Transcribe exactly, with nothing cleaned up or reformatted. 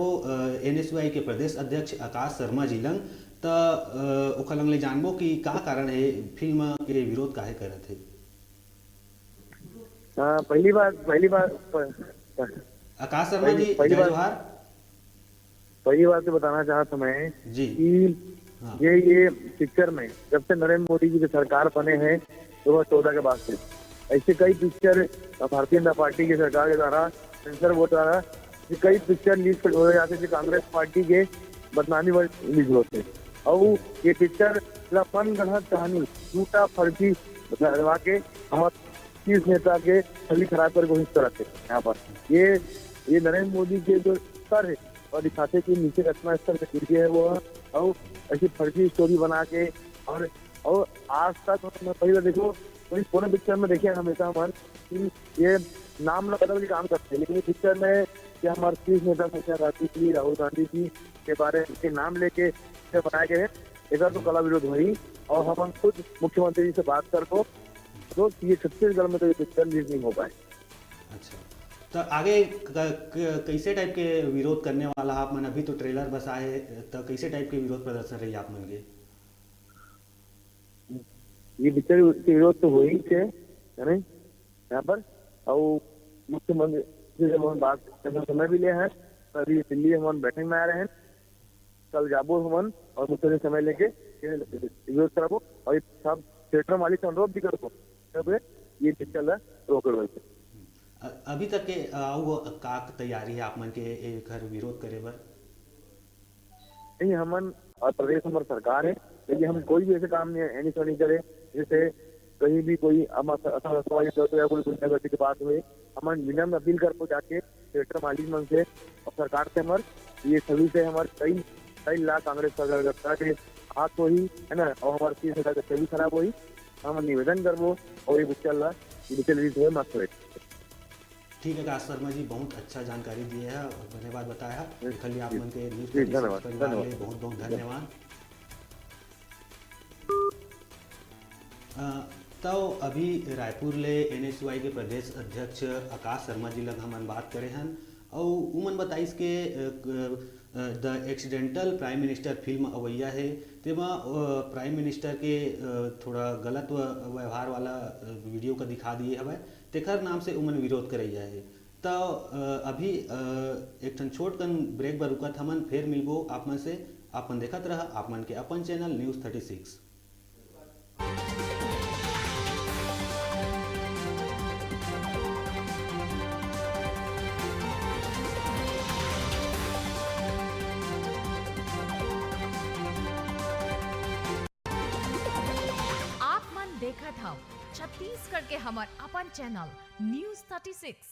वो एनएसयूआई के प्रदेश अध्यक्ष आकाश शर्मा जी लंग, त अ, ओखर लंग ले जानबो कि का कारण हे, फिल्म के विरोध काहे करत हे। हाँ, पहली बात पहली बात प- प- आकाश शर्मा पहली- जी, पहली जय बात जोहार। पहली बात तो बताना चाहता मैं जी। कि हाँ। ये ये पिक्चर में जब से नरेंद्र मोदी जी की सरकार बने हैं दो हज़ार चौदह के बाद से, ऐसे कई पिक्चर भारतीय जनता पार्टी की सरकार के द्वारा सेंसर बोर्ड द्वारा ये कई पिक्चर रिलीज हो जाते जो कांग्रेस पार्टी के बदनामी पर रिलीज होते हैं। और ये पिक्चर ला मन गढ़ंत कहानी, झूठा फर्जी लगवा के हमारे शीर्ष नेता के छवि खराब करके कोशिश करते हैं यहाँ पर। ये ये नरेंद्र मोदी के जो स्तर है और दिखाते कि नीचे रखना स्तर से गिर गया है वो, और ऐसी फर्जी स्टोरी बना के। और और आज तक मैं पहले देखो, कोई कोनो पिक्चर में देखिए हमेशा हमारे कि ये नाम ना बदल के काम करते हैं, लेकिन ये पिक्चर में क्या हमारे शीर्ष नेता सोनिया गांधी जी, राहुल गांधी जी के बारे में के नाम लेके पिक्चर बनाए गए हैं। एक तो कला विरोध हुई और हम खुद मुख्यमंत्री जी से बात करबो तो ये छत्तीसगढ़ में तो ये पिक्चर रिलीज नहीं हो पाए। अच्छा, तो आगे क- क- कैसे टाइप के विरोध करने वाला आप मन? अभी तो ट्रेलर बस आए, तो कैसे टाइप के विरोध प्रदर्शन रही आप मन के? ये पिक्चर के विरोध तो हो ही थे, है नहीं? यहाँ पर और मुख्यमंत्री से जब हम बात करने समय भी ले हैं, तो अभी दिल्ली हम बैठक में आ रहे हैं, कल जाबो हमन और मुख्यमंत्री समय लेके ये विरोध करबो और ये सब थिएटर मालिक से अनुरोध भी करबो, तब ये पिक्चर ला रोक लो। अ- अभी तक के अ, अउ का तैयारी है आप मन के एकर विरोध करे बर? नहीं, हमन और प्रदेश हमर सरकार है, लेकिन हम कोई भी ऐसे काम नहीं, नहीं करे, जैसे कहीं भी कोई हम अस- असामाजिक तत्व या कोई गुंडागर्दी की बात हुए, हमन विनम्र अपील करबो जाके थिएटर मालिक मन से और सरकार से हमर ये सभी से हमर कई कई लाख कांग्रेस कार्यकर्ता के हाथ होही, है ना, और हमारे शीर्ष नेता के छवि खराब होही। हम निवेदन करबो और ये पिक्चर ला डिजिटल रिलीज हुए मस्त रहे। ठीक है आकाश शर्मा जी, बहुत अच्छा जानकारी दिए है और धन्यवाद बताया है। जी, एखर लिए आप जी, मन के न्यूज जी, थर्टी सिक्स धन्यवाद, परिवार धन्यवाद। ले बहुत बहुत धन्यवाद। अ, तो अभी रायपुर ले एनएसयूआई के प्रदेश अध्यक्ष आकाश शर्मा जी लग हमन बात करे हन, अउ उमन बताइस के the accidental prime minister film अवैया हे, तेमा प्राइम मिनिस्टर के अ, थोड़ा गलत व्य- व्यवहार वाला अ, वीडियो का दिखा दिए हवय, तेखर नाम से उमन विरोध करैया हे। त अ, अभी अ, एक ठन छोट कन ब्रेक बर रुकत हमन, फेर मिलबो आप मन से। आप मन देखत रहा आप मन के अपन चैनल न्यूज थर्टी सिक्स। आप मन देखत हव छत्तीसगढ़ के हमर अपन चैनल न्यूज थर्टी सिक्स।